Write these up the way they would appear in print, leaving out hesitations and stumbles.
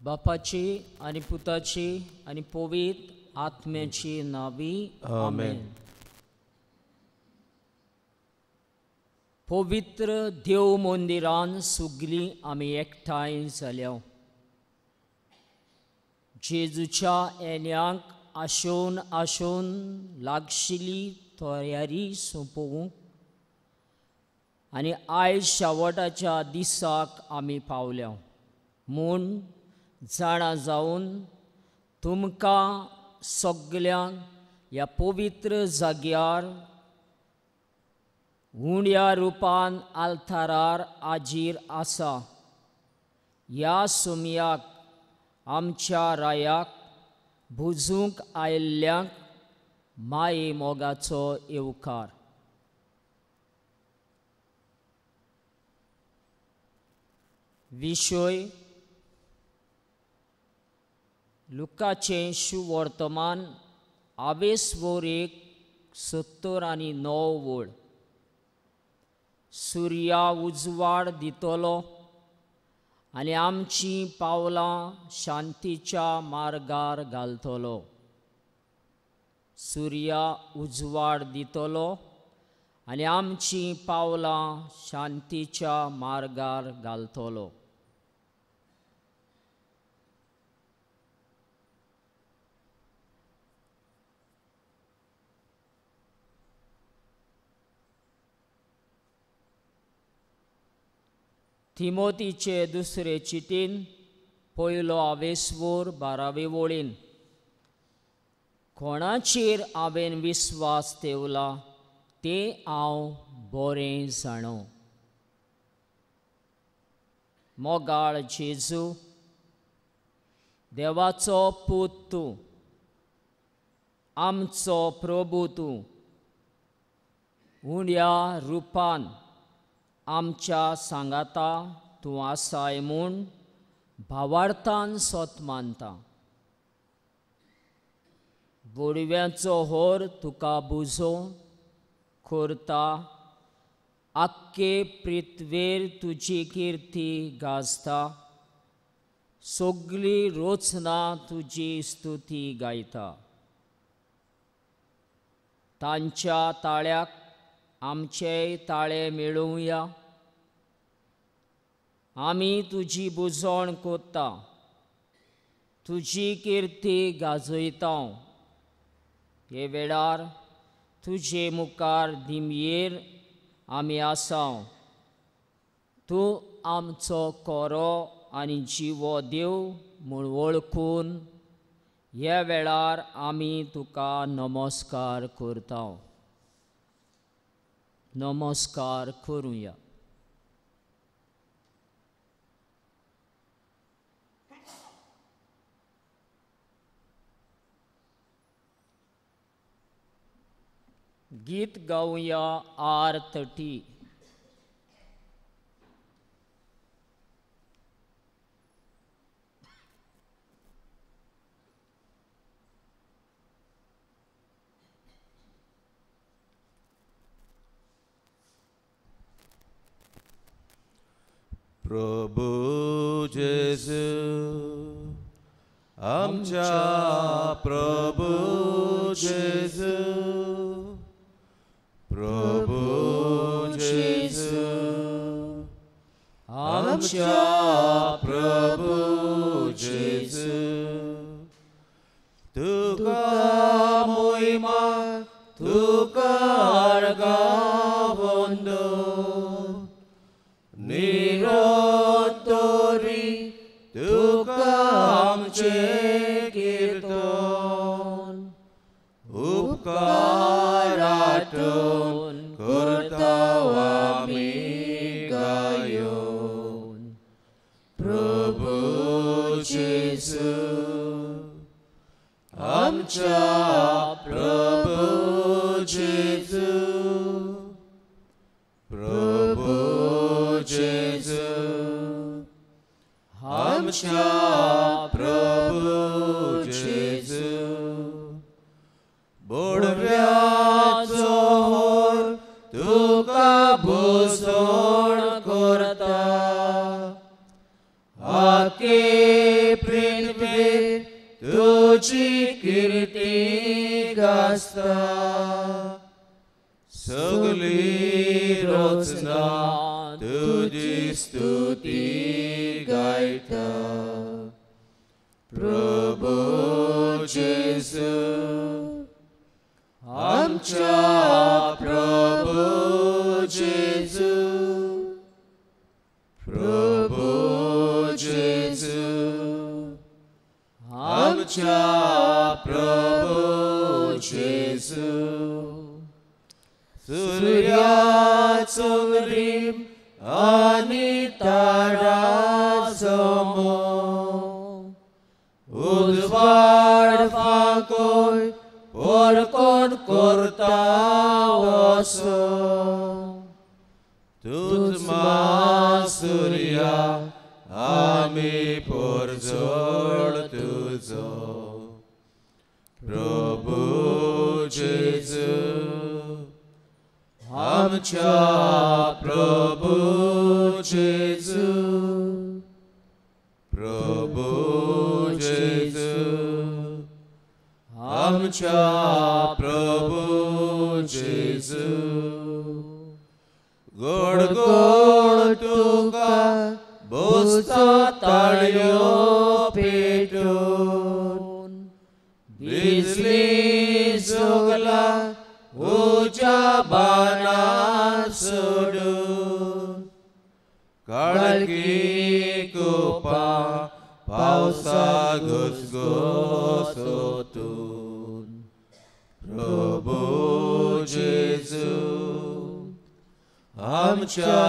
बापाची आनी पुताची आनी पवित्र आत्म्याची नावी आमेन. पवित्र देव मंदिरान सगळीं आमी एकठांय जाल्या. जेजूच्या येण्यांक आशोवन आशोवन लागशिल्ली तयारी सोंपोवंक आनी आयज शेवटाच्या दिसाक आमी पावल्या म्हूण जाणा जावन तुमकां सगल्यांक ह्या पवित्र जाग्यार उण्या रुपान आल्तारार आजीर आसा. ह्या सुमयाक आमच्या रायाक भुजूंक आयिल्ल्यांक माये मोगाचो येवकार. विशय लुकाचें शुवर्तमान आवेसवोर 1 79 वळ. सुर्या उजवाड दितलो आनी आमचीं पावलां शांतीच्या मार्गार घालतलो. सुर्या उजवाड दितलो आनी आमचीं पावलां शांतीच्या मार्गार घालतलो. तिमोतीचे दुसरे चिटीन पयलो आवेसवोर 12वे वळीन कोणाचेर हांवें विस्वास ठेवला तें हांव बरें जाणो. मोगाळ जेजू, देवाचो पूत तूं, आमचो प्रभू तूं, उण्या रुपान आमच्या सांगाता तूं आसाय म्हूण भावार्थान सोत मानता. बोडव्यांचो होर तुका बुजोवन करता, आख्खे पृथ्वेर तुजी किर्ती गाजता, सगळी रचना तुजी स्तुती गायता. तांच्या ताळ्याक आमचेय ताळे मेळोवया. आमी तुजी बुजवण कोत्ता, तुजी किर्ती गाजयता. हे वेळार तुजे मुखार दिमयेर आमी आसा. तूं आमचो कोरो आनी जिवो देव म्हूण वळखून ह्या वेळार आमी तुका नमस्कार करता. नमस्कार करुया. गीत गावया R30. प्रभू जेजू आमच्या प्रभू जेजू, प्रभू जेजू आमच्या प्रभू जेजू, तुका मोहिमा तुका अर्घावंदो, निरोतोरी तुका आमचें कीर्तन, उपकाराटून करता आमी गायोन. प्रभू जेजू आमच्या प्रभू जेजू, प्रभू जेजू आमच्या प्रभू जेजू, बोडव्याचो होर तुका भोसण करता, आके तुजी कीर्ती गाजता सगळी रचना तुजी स्तुती गायता प्रभु जेजू आमच्या प्रभु जेजू प्रभु जेजू आमच्या प्रभु जेजू सूर्याचो रीम आनी ताराचो मोग उजवाड फांकोय पोरकोण करता वसो तूच मा सूर्या आमी पोरजोड तुजो प्रभु जेजू आमच्या प्रभु जेजू प्रभु जेजू आमच्या प्रभु जेजू गोड गोड तुका बोसता ताळयो पेटून बिजली जोगला उज्या बाणां सोडून काळखी कुपां पावसा घसघसोतून प्रभु जेजू आमच्या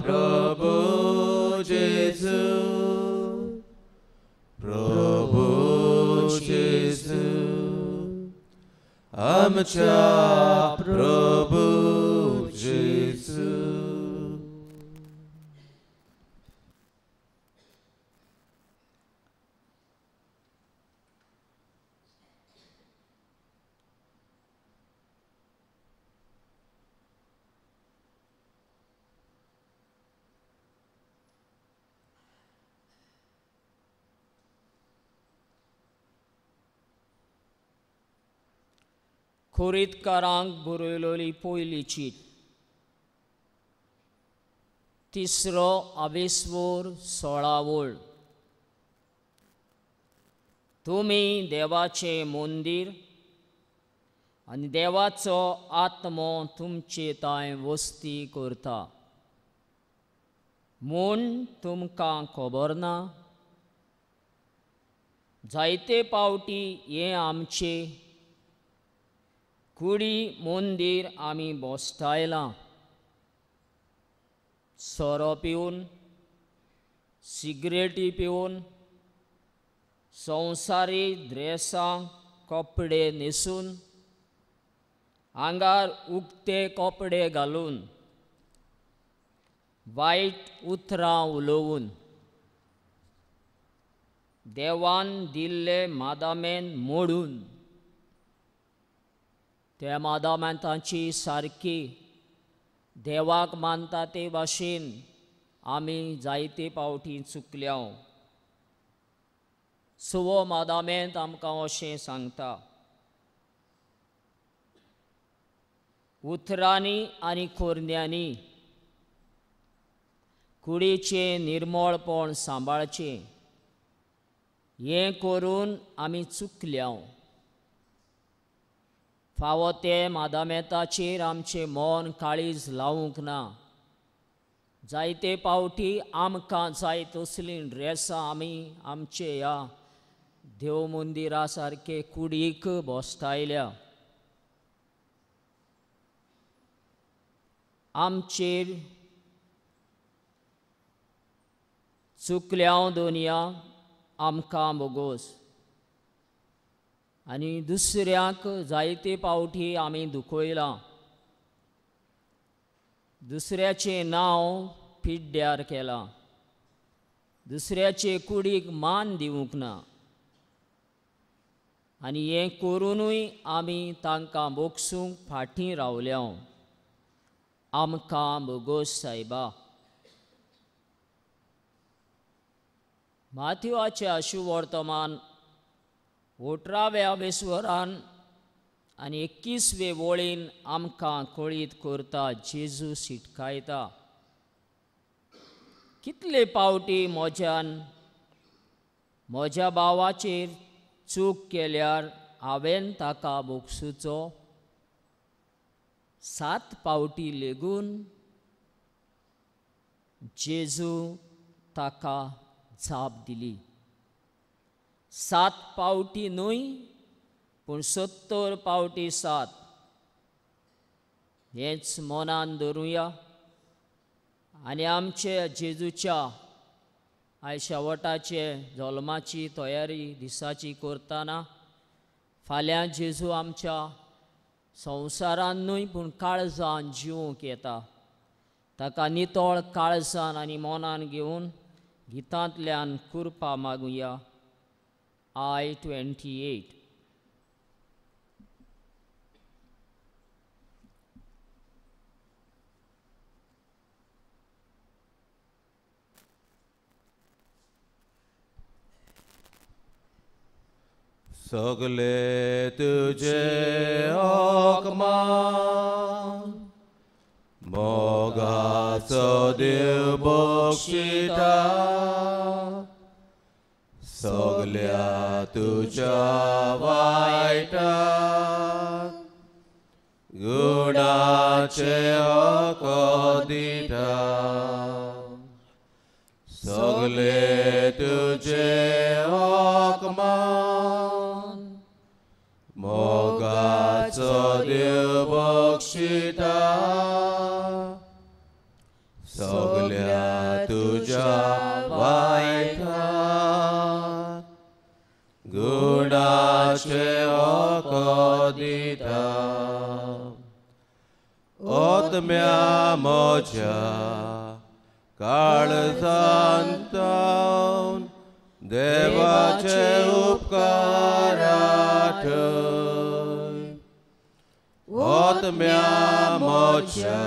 प्रभु जेजू प्रभु जेजू आमच्या प्रभु जेजू. खोरीतकारांक बरयलोली पयली चीट तिसरो आवेस्वोर 16 वळ. तुमी देवाचें मंदीर आनी देवाचो आत्मो तुमचे तांय वस्ती करता म्हूण तुमकां खबर ना. जायते पावटी हें आमचें कुडी मंदीर आमी बोस्टायलां. सोरो पिवन, सिगरेटी पिवन, संवसारी ड्रेसां कपडे न्हेसून, आंगार उक्ते कपडे घालून, वायट उतरां उलोवन, देवान दिल्ले मादामेन मोडून त्या मादामेंतांची सारकी देवाक मानता ते भाशेन आमी जायते पावटी चुकल्या. सवो मादामेंत आमकां अशें सांगता, उतरांनी आनी कोरण्यांनी कुडीचें निर्मळपण सांबाळचें, हें करून आमी चुकल्या. फावो ते मादामेताचेर आमचें मन काळीज लावूंक ना. जायते पावटी आमकां जाय तसलीं ड्रेसां आमी आमचे ह्या देव मंदिरा सारके कुडीक बोस्तायल्या. आमचेर चुकल्या दोनया आमकां बोगोस आनी दुसऱ्यांक जायते पावटी आमी दुखयलां. दुसऱ्याचें नांव पिड्ड्यार केलां, दुसऱ्याचे कुडीक मान दिवंक ना आनी हें करुनूय आमी तांकां बोगसूंक फाटीं रावल्या. आमकां बोगोस सायबा. माथ्युआचें अशुवर्तमान अठराव्या वेसवरान आनी 21वे वळीन आमकां कळीत करता, जेजू शिटकायता, कितले पावटी म्हज्यान म्हज्या भावाचेर चूक केल्यार हांवें ताका भोगसुचो? 7 पावटी लेगून जेजू ताका जाप दिली. 7 पावटी न्हय पूण 70 पावटी 7. हेंच मनान धरुया आनी आमचे जेजूच्या आयज शेवटाचे जल्माची तयारी दिसाची करतना फाल्यां जेजू आमच्या संवसारान न्हय पूण काळजान जिवंक येता. ताका नितळ काळजान आनी मनान घेवन गितांतल्यान कृपा मागुया. I 28. सगले तुझे आकमान मोगाचो देव बक्षिता, सगल्या तुझ्या वायटाक गुणाचे हक दिता, सगले तुझे आकमान मोगाचो देव बक्षिता, सगल्या तुझ्या वायटाक गुणाचे हक दिता. आत्म्या म्हज्या काळजांत देवाचे उपकार आठय, आत्म्या म्हज्या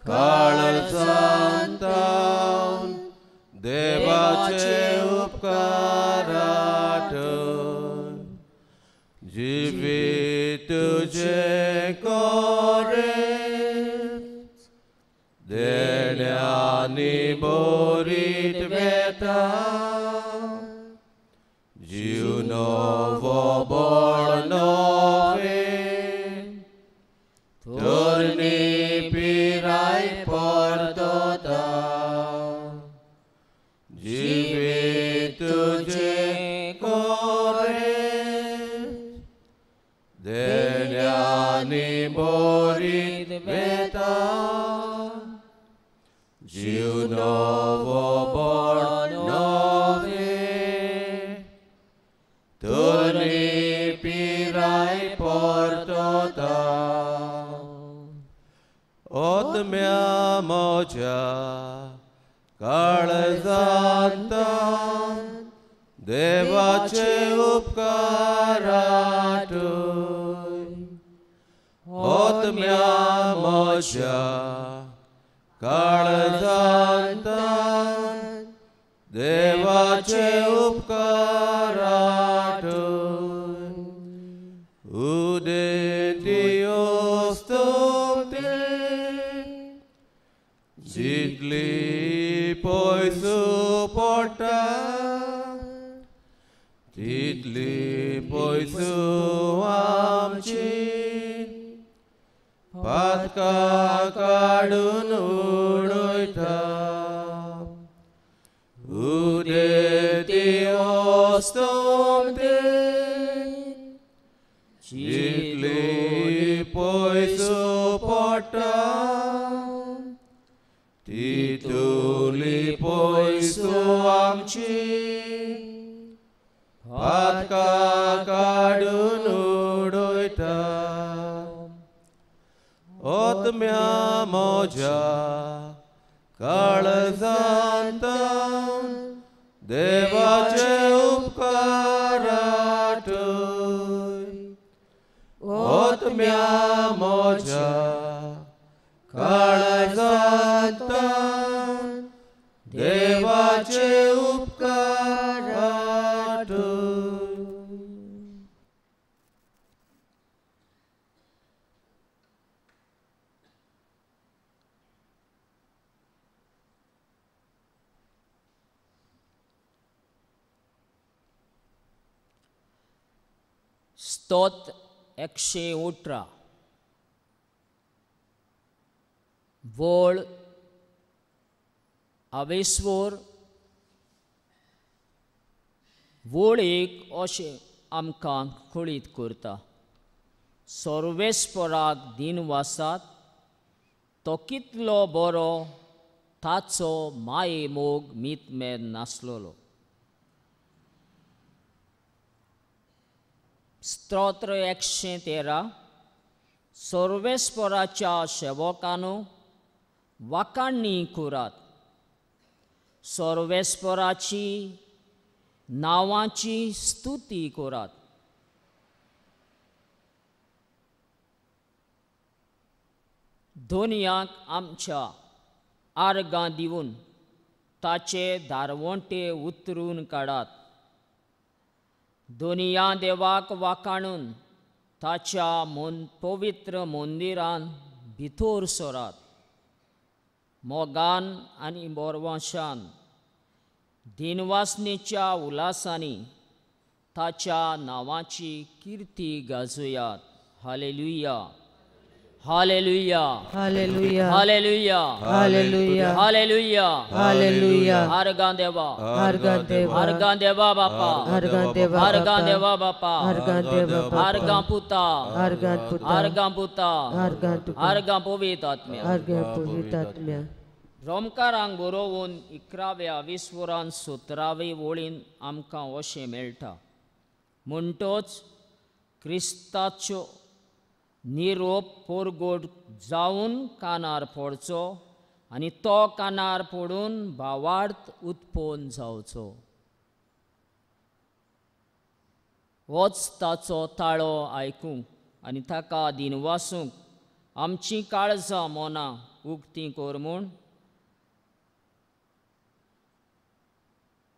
काळजांत देवाचे उपकार आठय. जिवीत तुझें कोरे देण्यांनी बोरीत वेता, जीव नवो बळ नवें तरणी पिराय परतता. जिवीत तुझें कोरे देण्यांनी बोरीत वेता, जीव नवो बळ नवें तरणी पिराय परतता. आत्म्या म्हज्या काळजांत देवाचे उपकार आठय, आत्म्या म्हज्या काळजांत देवाचे उपकार आठय. उदेंती अस्तंते जितली पयसू पडटा तितली पयसू आमची पातकां काडून उडयता. उदेंती अस्तंते जितली पयसू पडटा तितुली पयसू आमची पातकां काडून उडयता. आत्म्या म्हज्या काळजांत देवाचे उपकार आठय, आत्म्या म्हज्या काळजांत देवाचे उपकार आठय. स्तोत्र 118 वळ आवेस्वर वळ एक अशें आमकां कळीत करता. सर्वेस्पराक दिनवासात तो कितलो बरो ताचो माये मोग मीतमेर नासलेलो. स्तोत्र 113 सर्वेस्पराच्या सेवकांनो वाखाणणी करात. सर्वेस्पराची नांवाची स्तुती करात. दोनयांक आमच्या आर्गां दिवन ताचे दारवंटे उतरून काडात. दोनया देवाक वाखाणून ताच्या पवित्र मंदिरान भितर सरात. मोगान आनी बोरवाशान दिनवासनेच्या उल्हासांनी ताच्या नांवाची Kirti गाजोयात. Hallelujah, hallelujah, hallelujah, hallelujah, hallelujah, hallelujah, hallelujah. आर्गां देवा, आर्गां देवा, आर्गां देवा बापा, आर्गां देवा, आर्गां देवा बापा, आर्गां देवा बापा, आर्गां पुता, आर्गां पुता, आर्गां पुता, आर्गां तुका, आर्गां पवित्र आत्म्या, आर्गां पवित्र आत्म्या. रोमकारांक बरोवन 11व्या विस्वरान 17वे वळीन आमकां अशें मेळटा. म्हणटोच क्रिस्ताच्यो निरोप पोरगोट जावन कानार पडचो आनी तो कानार पडून भावार्थ उत्पन्न जावचो. होच ताचो ताळो आयकूंक आनी ताका दिनवासूंक आमचीं काळजां मनां उक्तीं कर म्हूण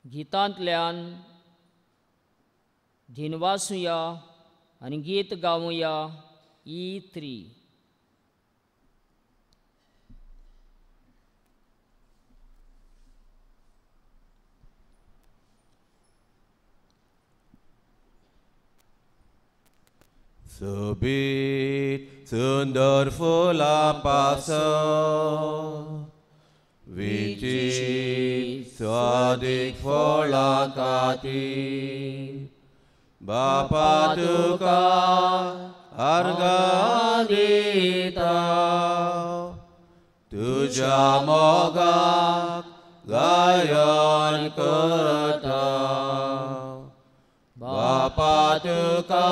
गितांतल्यान दिनवासुया आनी गीत गावुया. E3. सोबीत सुंदर फुलां पासत विचित्र स्वादीक फळां खातीर बापा तुका आर्गां दिता. तुज्या मोगाक गायन करता. बापा तुका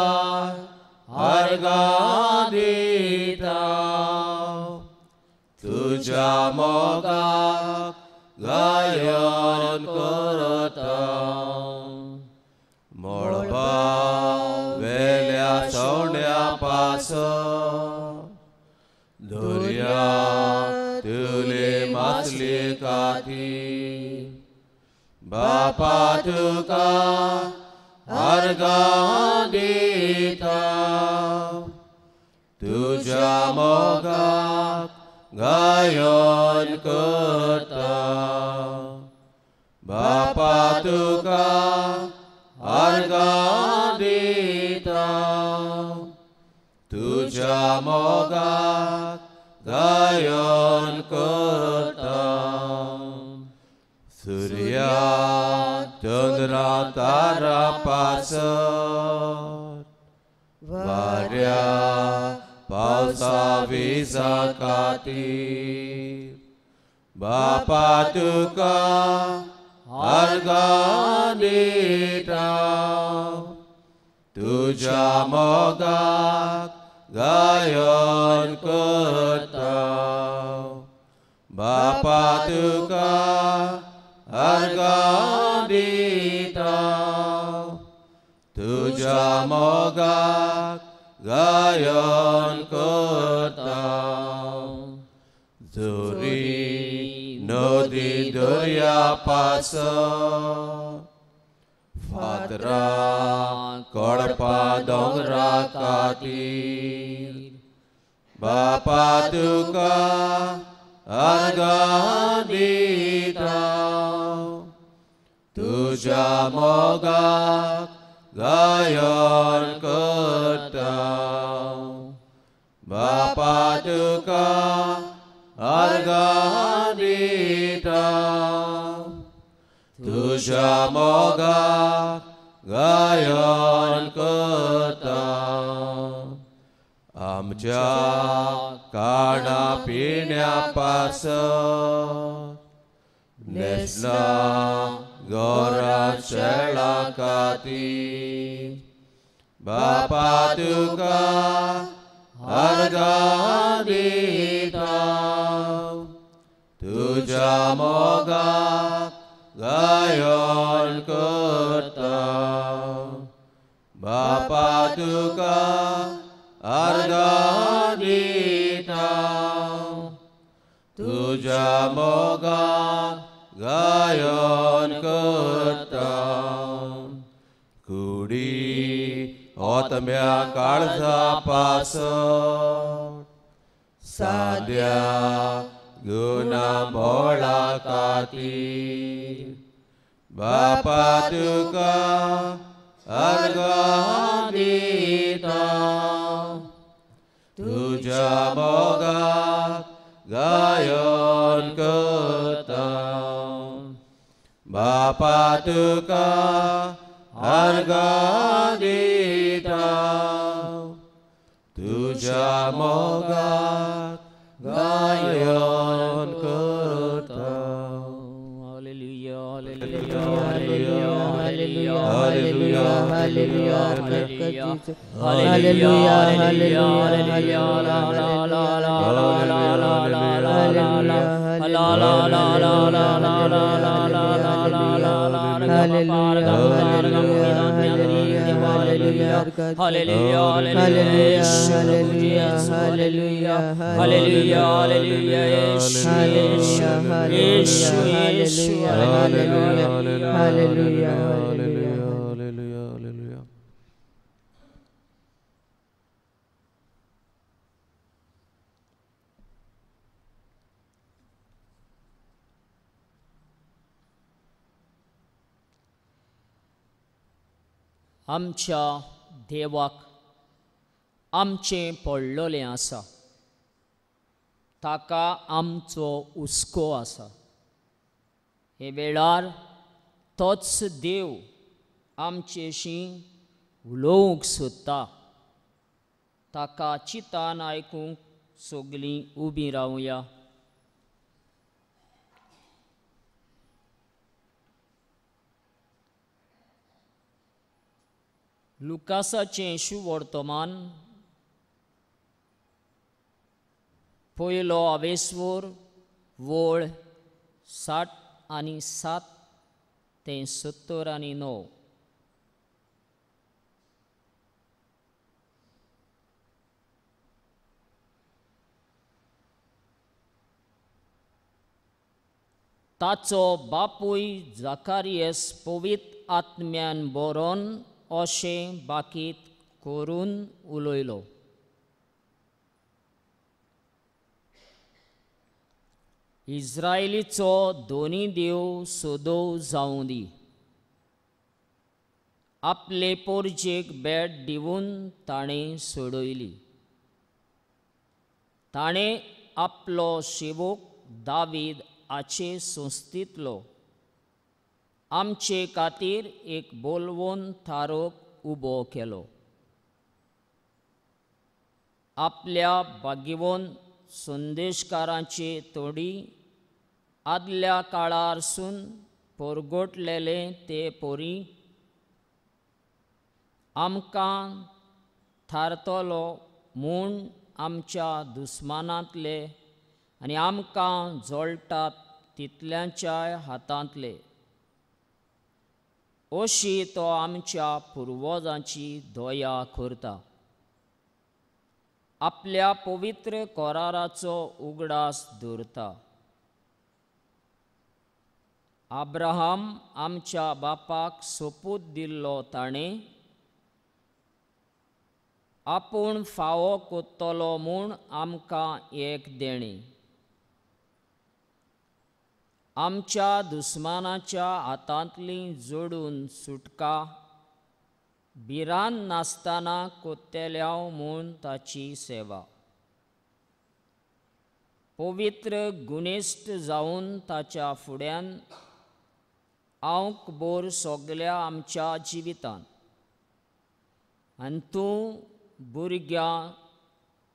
आर्गां दिता. तुज्या मोगाक गायन करता. मळबा वेल्या सवण्या पासत दर्या तुले मासले खातीर बापा तुका आर्गां दिता. तुज्या मोगाक गायन करता. बापा तुका आर्गां दिता. तुज्या मोगाक गायन करता. सुर्या चंद्रा तारा पासत वाऱ्या पावसा विजा खातीर बापा तुका आर्गां दिता. तुज्या मोगाक गायन करता. बापा तुका आर्गां दिता. तुज्या मोगाक गायन करता. जोरी नदी दर्या पासत फातरा कडपा दोंगरा खातीर बापा तुका आर्गां दिता. तुज्या मोगाक गायन करता बापा तुका अर्गां दिता तुज्या मोगाक गायन करता आमच्या खाणा पिण्या पासत न्हेसना गोरा शेळा खातीर बापा तुका अर्गां दिता तुज्या मोगाक गायन करता बापा तुका अर्गां दिता तुज्या मोगाक गायन करता कुडी आत्म्या काळजा पासत साद्या गुणा मोळा खातीर बापा तुका अर्गां दिता तुज्या मोगाक गायन करता बापा तुका अर्गां दिता तुज्या मोगाक गायन करता. Hallelujah, hallelujah, hallelujah, hallelujah, hallelujah, hallelujah, hallelujah, hallelujah, hallelujah, hallelujah, hallelujah. आमच्या देवाक आमचें पडलोलें आसा, ताका आमचो हुस्को आसा. हे वेळार तोच देव आमचेशी उलोवंक सोदता. ताका चिंतान आयकूंक सगलीं उबीं रावया. लुकासाचें शुवर्तमान पयलो आवेस्वोर वळ 60 आनी 7 ते 70 आनी 9. ताचो बापूय जाकारियस पवित्र आत्म्यान बरोवन अशें बाकीत करून उलयलो. इस्रायलीचो दोनी देव सदोव जावं दी. आपले पोरजेक भेट दिवन ताणें सोडयली. ताणें आपलो सेवक दावीद हाचे संस्थेंतलो आमचे खातीर एक बोलवण थारोक उबो केलो. आपल्या भाग्यवंत संदेशकारांचे तोडी आदल्या काळारसून परगटलेले ते पोरी आमकां थारतलो म्हूण आमच्या दुस्मानांतले आनी आमकां जोळटात तितल्यांच्याय हातांतले अशी तो आमच्या पुर्वजांची दया करता. आपल्या पवित्र कराराचो उगडास दवरता. अब्राहम आमच्या बापाक सोपूत दिल्लो ताणें आपूण फावो कोत्तलो म्हूण आमकां एक देणें. आमच्या दुस्मानाच्या हातांतली जोडून सुटका भिरांत नासतना कोत्तेल्याव म्हूण ताची सेवा. पवित्र गुणेस्त जावन ताच्या फुड्यान आवक बोर सगल्या आमच्या जिवितान. आनी तूं भुरग्यां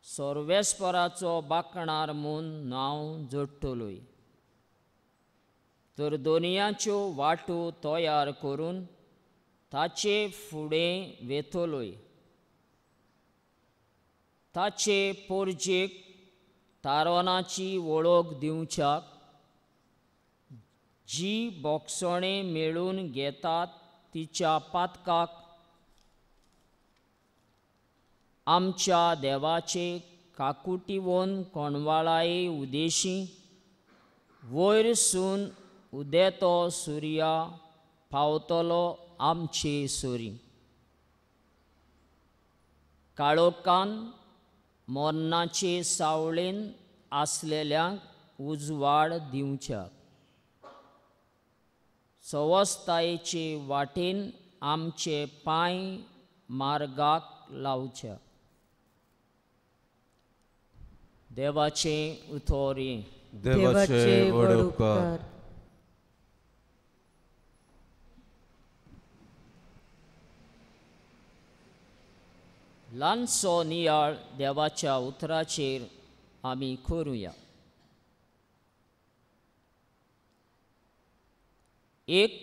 सर्वेस्पराचो बाकणार म्हूण नांव जोडटलोय. तर दोनयाच्यो वाटो तयार करून ताचे फुडें वेतलोय. ताचे पोरजेक तारोनाची वळख दिवच्याक जी बोगसणें मेळून घेतात तिच्या पातकाक आमच्या देवाचे काकुटिवोन कोणवाळाये उदेशी वयर सून उदेतो सुर्या पावतलो आमचे सोरी. काळोखान मरणाचे सावळेन आसलेल्यांक उजवाड दिवच्याक सवस्तायेचे वाटेन आमचे पांय मार्गाक लावच्या. देवाचें उतोरी. देवाचे व्हड उपकार. ल्हानसो नियाळ देवाच्या उतराचेर आमी करुया. एक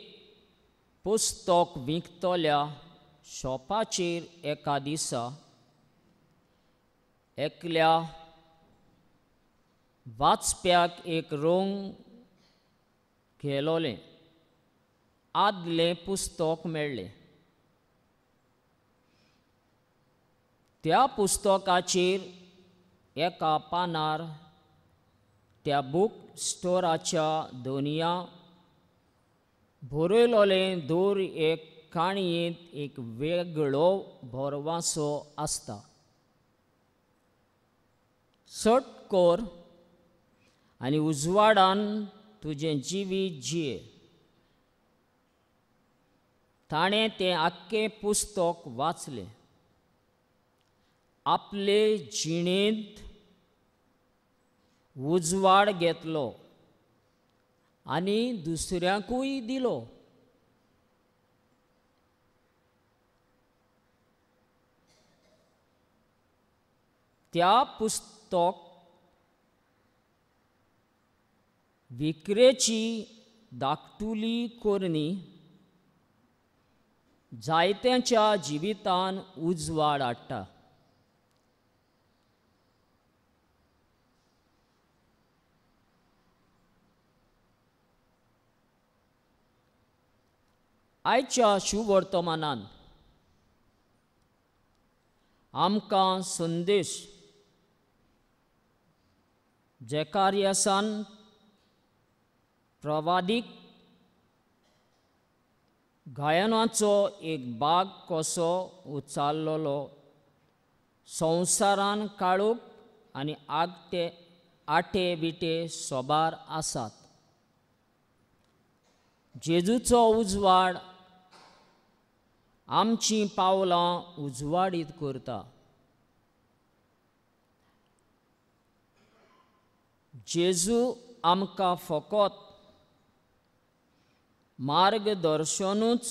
पुस्तक विकतल्या शॉपाचेर एका दिसा एकल्या वाचप्याक एक रंग घेलोलें आदलें पुस्तक मेळ्ळें. त्या पुस्तकाचेर एका पानार त्या बूक स्टोराच्या दोनया बरयलोलें दर एक काणयेंत एक वेगळो भरवासो आसता. सट कर आनी उजवाडान तुजें जिवीत जिये. ताणें तें आख्खें पुस्तक वाचलें. आपले जिणेंत उजवाड घेतलो आनी दुसऱ्यांकूय दिलो. त्या पुस्तक विक्रेची धाकटुली करणी जायत्यांच्या जिवितान उजवाड हाडटा. आयच्या शुवर्तमानान आमकां संदेश जेकारियासान प्रवादीक गायनाचो एक भाग कसो उचारलेलो संवसारान काळोख आनी आगटे आटे विटे सोबार आसात. जेजूचो उजवाड आमचीं पावलां उजवाडीत करता. जेजू आमकां फकत मार्गदर्शनूच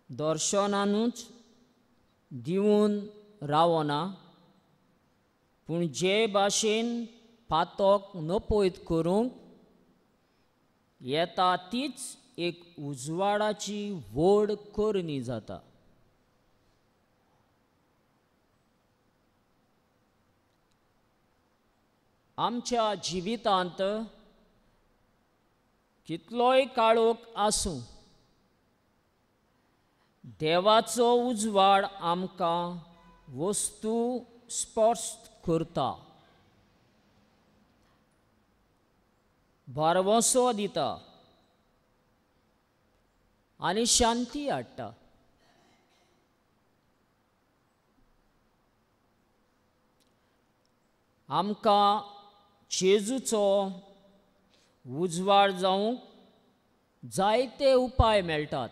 दर्शनानूच दिवन रावना, पूण जे भाशेन पातक नपयत करूंक येता तीच एक उजवाडाची व्हड करणी जाता. आमच्या जिवितांत कितलोय काळोख आसूं, देवाचो उजवाड आमकां वस्तू स्पर्श करता, भरवंसो दिता आनी शांती हाडटा. आमकां जेजूचो उजवाड जावंक जायते उपाय मेळटात.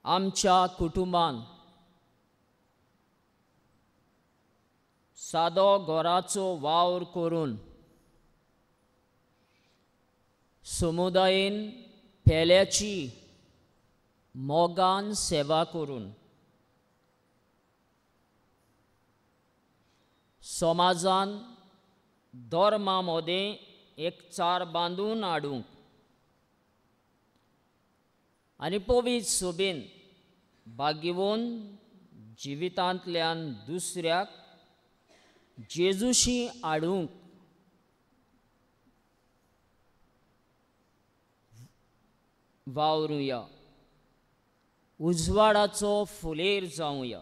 आमच्या कुटुंबान सादो घराचो वावर करून समुदायेन पेल्याची मोगान सेवा करून समाजान धर्मा मदें एकचार बांदून हाडूंक आनी पवित्र सोबेन भाग्यवंत जिवितांतल्यान दुसऱ्याक जेजूशी हाडूंक वावरुया, उजवाडाचो फुलेर जावया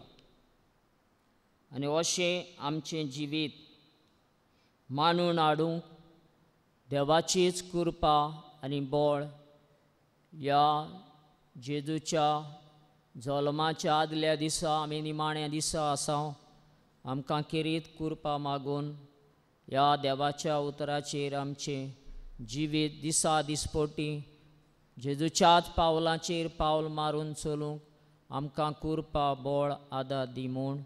आनी अशें आमचें जिवीत मानून हाडूंक देवाचीच कृपा आनी बळ ह्या जेजूच्या जल्माच्या आदल्या दिसा आमी निमाण्या दिसा आसा। आमकां खेरीत कृपा मागून ह्या देवाच्या उतराचेर आमचें जिवीत दिसा दिसपटी जेजूच्याच पावलाचेर पावल मारून चलूंक आमकां कृपा बळ आदार दी म्हूण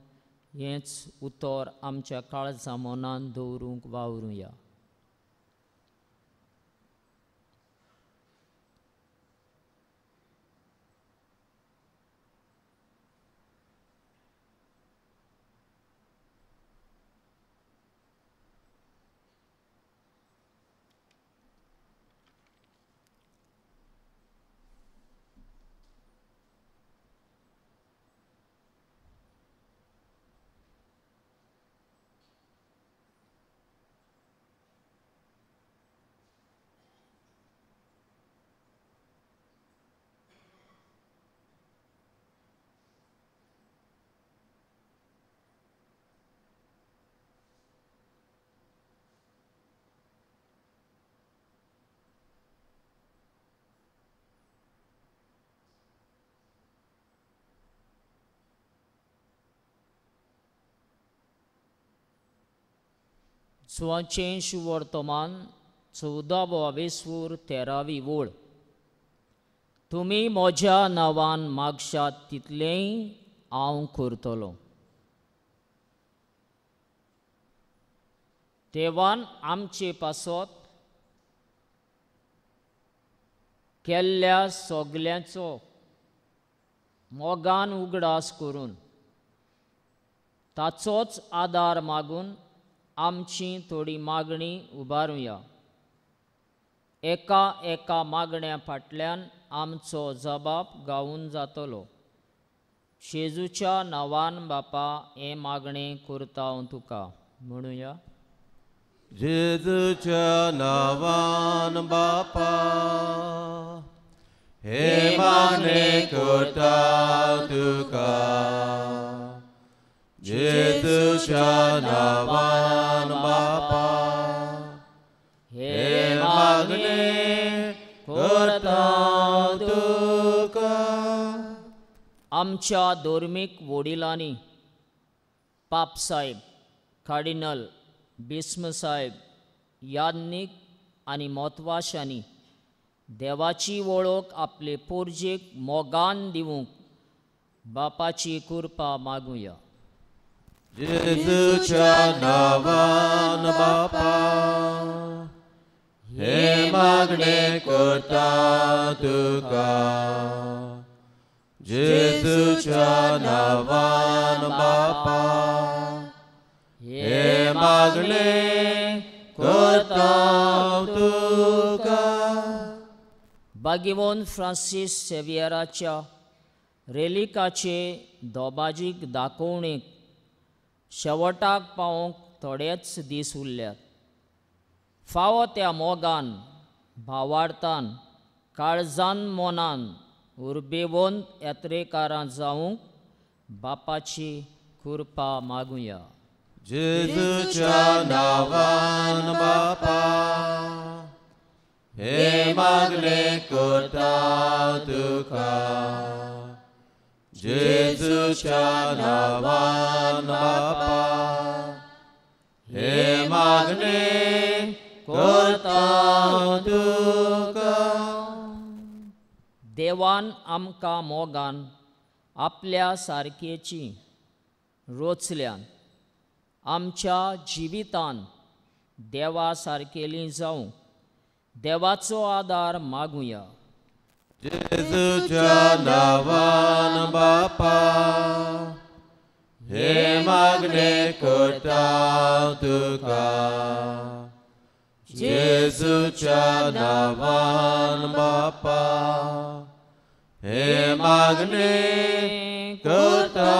हेंच उतर आमच्या काळजा मनान दवरूंक वावरुया। सुवाचें वर्तमान 14 वेसूर 13वी वोळ। तुमी म्हज्या नांवान मागशात तितलेंय हांव करतलो। देवान आमचे पासत केल्ल्या सगल्यांचो मोगान उगडास करून ताचोच आदार मागून आमची थोडी मागणी उबारुया। एका एका मागण्या फाटल्यान आमचो जबाब गावून जातलो। जेजूच्या नांवान बापा हें मागणें करता हांव तुका म्हणुया। जेजूच्या नांवान बापा हें मागणें करता तुका, जेजूच्या नांवान बापा हें मागणें करता तुका। आमच्या धर्मीक वडिलांनी पापसाहेब, कार्डिनल, भीष्मसाहेब, याज्ञीक आनी म्हत्वाशांनी देवाची वळख आपले पोरजेक मोगान दिवंक बापाची कृपा मागुया। जेजूच्या नांवान बापा हें मागणें करता तुका, जेजूच्या नांवान बापा हें मागणें करता तुका। भाग्यवंत फ्रांसीस सेवियराच्या रेलिकाचे दोबाजीक दाखोवणेक शेवटाक पावोवंक थोडेच दीस उरल्यात। फावो त्या मोगान, भावार्थान, काळजान, मनान उर्बेवंत यात्रेकारां जावंक बापाची कृपा मागुया। जेजूच्या नांवान बापा हें मागणें करता तुका, जेजूच्या नांवान बापा हें मागणें करता तुका। देवान आमकां मोगान आपल्या सारकेची रोचल्यान आमच्या जिवितान देवा सारकेली जावं देवाचो आदार मागुया। जेजूच्या नांवान बापा हे मागणे करता तुका, जेजूच्या नांवान बापा हे मागणे करता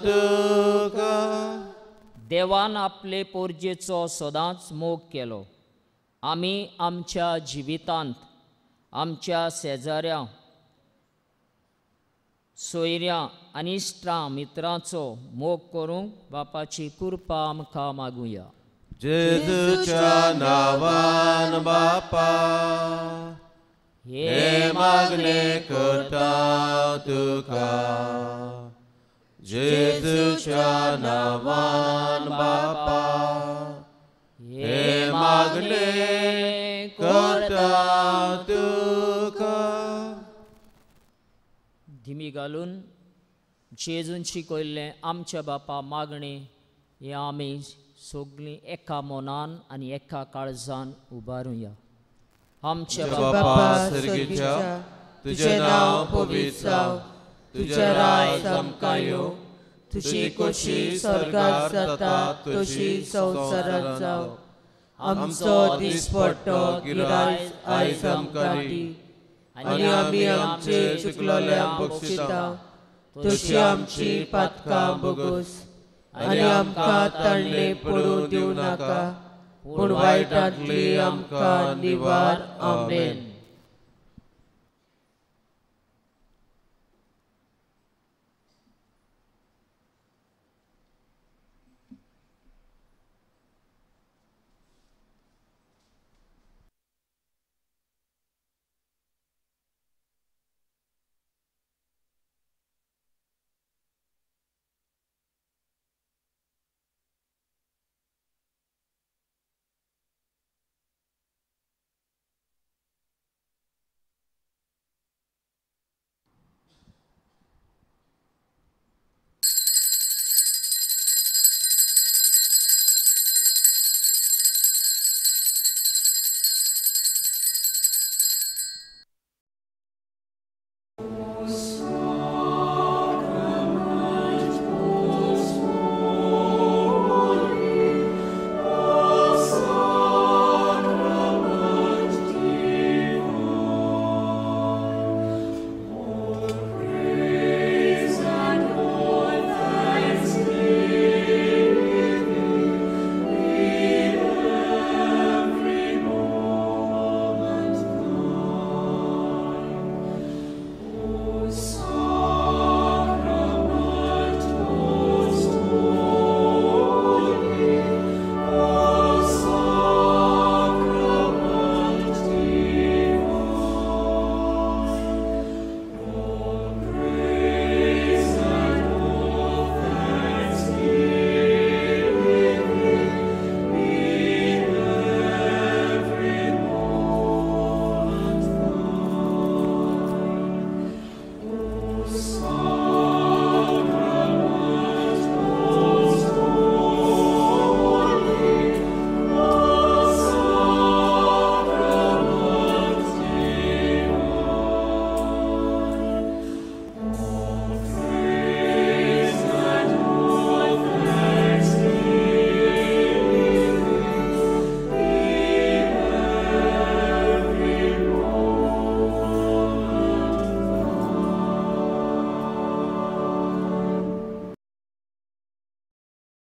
तुका। देवान आपले पोरजेचो सदांच मोग केलो। आमी आमच्या जिवितांत आमच्या शेजाऱ्यां सोयऱ्यां आनी इश्टां मित्रांचो मोग करूंक बापाची कृपा आमकां मागुया। जेजूच्या नांवान बापा हे मागणे करता तुका, जेजूच्या नांवान बापा हे मागणे करता तुका। धिमी घालून जेजून शिकयल्लें आमच्या बापा मागणे हें आमी सगळीं एका मनान आनी एका काळजान उबारुया। आमच्या बापा सर्गीच्या, तुझें नांव पवित्र जावं, तुझें राज आमकां येवं, तुजी खोशी स्वर्गात जाता तशी संवसारांत जावं। आमचो दिसपट्टो गिरायक आयज आमकां दी आनी आमी आमचे चुकलोल्यांक बक्षिता तशी आमची पातकां भोगोस आनी आमकां ताणें पडूं दिवं नाका, पूण वायटांतली आमकां निवार। आमेन।